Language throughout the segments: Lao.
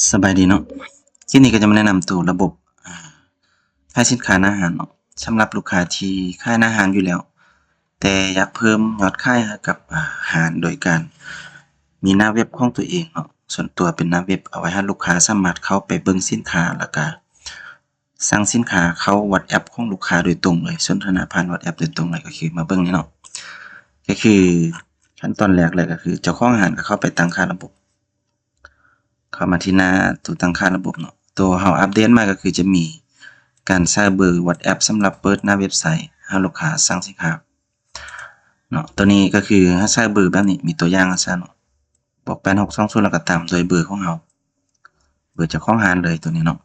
ສະບາຍດີເນາະ, ຄລິບນີ້ກໍຈະມາແນະນຳໂຕລະບົບ ອາ ຂາຍສິນຄ້າໜ້າຮ້ານເນາະ. ສຳລັບລູກຄ້າທີ່ຂາຍໜ້າຮ້ານຢູ່ແລ້ວ ແຕ່ຢາກເພີ່ມຍອດຂາຍໃຫ້ກັບ ອາ ຮ້ານໂດຍການມີໜ້າເວັບຂອງຕົວເອງເນາະ, ສ່ວນຕົວເປັນໜ້າເວັບເອົາໄວ້ໃຫ້ລູກຄ້າສາມາດເຂົ້າໄປເບິ່ງສິນຄ້າ ແລ້ວກະສັ່ງສິນຄ້າເຂົ້າວັອດແອັບຂອງລູກຄ້າໂດຍຕົງເລີຍ, ສົນທະນາຜ່ານວັອດແອັບໂດຍຕົງເລີຍ. ກໍຄືມາເບິ່ງນີ້ເນາະ, ກໍຄືຂັ້ນຕອນແລກເລີຍ ກໍຄືເຈົ້າຂອງຮ້ານກໍເຂົ້າໄປຕັ້ງຄ່າລະບົບ. ເຂົ້າມາທີ່ໜ້າໂຕຕັ້ງຄ່າລະບົບເນາະ, ໂຕເຮົາອັບເດດມາກໍຄືຈະມີການໃຊ້ເບີວັອດແອັບສຳລັບເປີດໜ້າເວັບໄຊໃຫ້ລູກຄ້າສັ່ງສິນຄ້າເນາະ. ໂຕນີ້ກໍຄືໃຫ້ໃຊ້ເບີແບບນີ້, ມີຕົວຢ່າງໃຫ້ໃຊ້ເນາະ, ບວກແປດຫົກສອງສູນ ແລ້ວກໍຕາມດ້ວຍເບີຂອງເຮົາ, ເບີເຈົ້າຂອງຮ້ານເລີຍໂຕນີ້ເນາະ.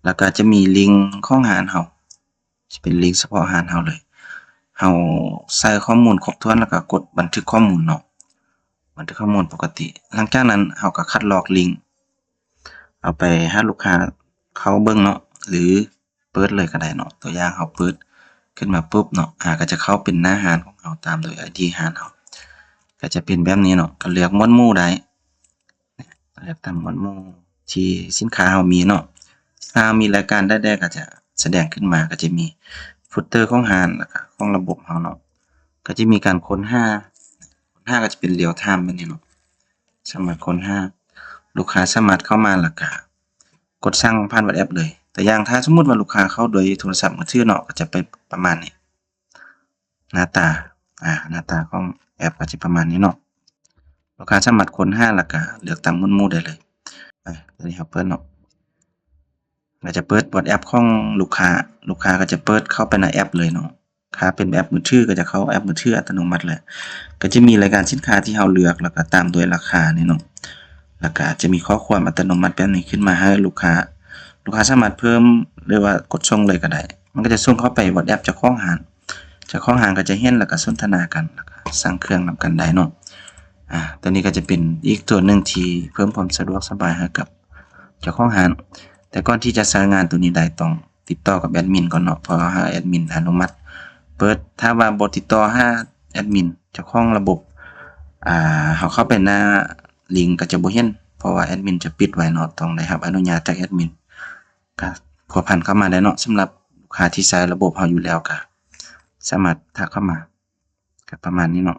ແລ້ວກໍຈະມີລິງຂອງຮ້ານເຮົາ ຈະເປັນລິງສະເພາະຮ້ານເຮົາເລີຍ. ເຮົາໃສ່ຂໍ້ມູນຄົບຖ້ວນ ແລ້ວກໍກົດບັນທຶກຂໍ້ມູນເນາະ, ບັນທຶກຂໍ້ມູນປົກກະຕິ. ຫຼັງຈາກນັ້ນເຮົາກໍຄັດລອກລິງ ເອົາໄປໃຫ້ລູກຄ້າເຂົ້າເບິ່ງເນາະ ຫຼືເປີດເລີຍກໍໄດ້ເນາະ. ຕົວຢ່າງເຮົາເປີດຂຶ້ນມາປຸບເນາະ, ອາ ກໍຈະເຂົ້າເປັນໜ້າຮ້ານຂອງເຮົາ ຕາມໂດຍໄອດີຮ້ານເຮົາ ກໍຈະເປັນແບບນີ້ເນາະ. ກໍເລືອກໝວດໝູ່ໄດ້ ເລືອກຕາມໝວດໝູ່ທີ່ສິນຄ້າເຮົາມີເນາະ. ຖ້າເຮົາມີລາຍການໃດໆ ກໍຈະສະແດງຂຶ້ນມາ, ກໍຈະມີຟຸດເຕີຂອງຮ້ານ ແລ້ວກໍຂອງລະບົບເຮົາເນາະ. ກໍຈະມີການຄົ້ນຫາ, ຄົ້ນຫາກໍຈະເປັນ real time ແບບນີ້ເນາະ, ສາມາດຄົ້ນຫາ, ລູກຄ້າສາມາດເຂົ້າມາ ແລ້ວກໍກົດສັ່ງຜ່ານວັອດແອັບເລີຍ. ຕົວຢ່າງ ຖ້າສົມມຸດວ່າລູກຄ້າເຂົ້າໂດຍໂທລະສັບມືຖືເນາະ, ກໍຈະເປັນປະມານນີ້. ໜ້າຕາ ອາ ໜ້າຕາຂອງແອັບກໍຈະປະມານນີ້ເນາະ. ລູກຄ້າສາມາດຄົ້ນຫາ ແລ້ວກໍເລືອກຕາມໝວດໝູ່ໄດ້ເລີຍ. ອາ ຕອນນີ້ເຮົາເປີດເນາະ, ກໍຈະເປີດວັອດແອັບຂອງລູກຄ້າ, ລູກຄ້າກໍຈະເປີດເຂົ້າໄປໃນແອັບເລີຍເນາະ. ຖ້າເປັນແອັບມືຖືກໍຈະເຂົ້າແອັບມືຖືອັດຕະໂນມັດເລີຍ. ກໍຈະມີລາຍການສິນຄ້າທີ່ເຮົາເລືອກ ແລ້ວກໍຕາມດ້ວຍລາຄານີ້ເນາະ, ແລ້ວກໍຈະມີຂໍ້ຄວາມອັດຕະໂນມັດແບບນີ້ຂຶ້ນມາໃຫ້ລູກຄ້າ, ລູກຄ້າສາມາດເພີ່ມ ຫຼືວ່າກົດສົ່ງເລີຍກໍໄດ້. ມັນກໍຈະສົ່ງເຂົ້າໄປວັອດແອັບເຈົ້າຂອງຮ້ານ, ເຈົ້າຂອງຮ້ານກໍຈະເຫັນ ແລ້ວກໍສົນທະນາກັນ ແລ້ວກໍສັ່ງເຄື່ອງນຳກັນໄດ້ເນາະ. ອາ ຕົວນີ້ກໍຈະເປັນອີກຕົວໜຶ່ງທີ່ເພີ່ມຄວາມສະດວກສະບາຍໃຫ້ກັບເຈົ້າຂອງຮ້ານ. ແຕ່ກ່ອນທີ່ຈະໃຊ້ງານຕົວນີ້ໄດ້ ຕ້ອງຕິດຕໍ່ກັບແອັດມິນກ່ອນເນາະ, ເພື່ອໃຫ້ແອັດມິນອະນຸມັດເປີດ. ຖ້າວ່າບໍ່ຕິດຕໍ່ຫາແອັດມິນ ເຈົ້າຂອງລະບົບ ອາ ເຮົາເຂົ້າໄປໜ້າລິງກໍຈະບໍ່ເຫັນ, ເພາະວ່າແອັດມິນຈະປິດໄວ້ເນາະ, ຕ້ອງໄດ້ຮັບອະນຸຍາດຈາກແອັດມິນ. ກໍພົວພັນເຂົ້າມາໄດ້ເນາະ, ສຳລັບລູກຄ້າທີ່ໃຊ້ລະບົບເຮົາຢູ່ແລ້ວ ກໍສາມາດທັກເຂົ້າມາ. ກໍປະມານນີ້ເນາະ,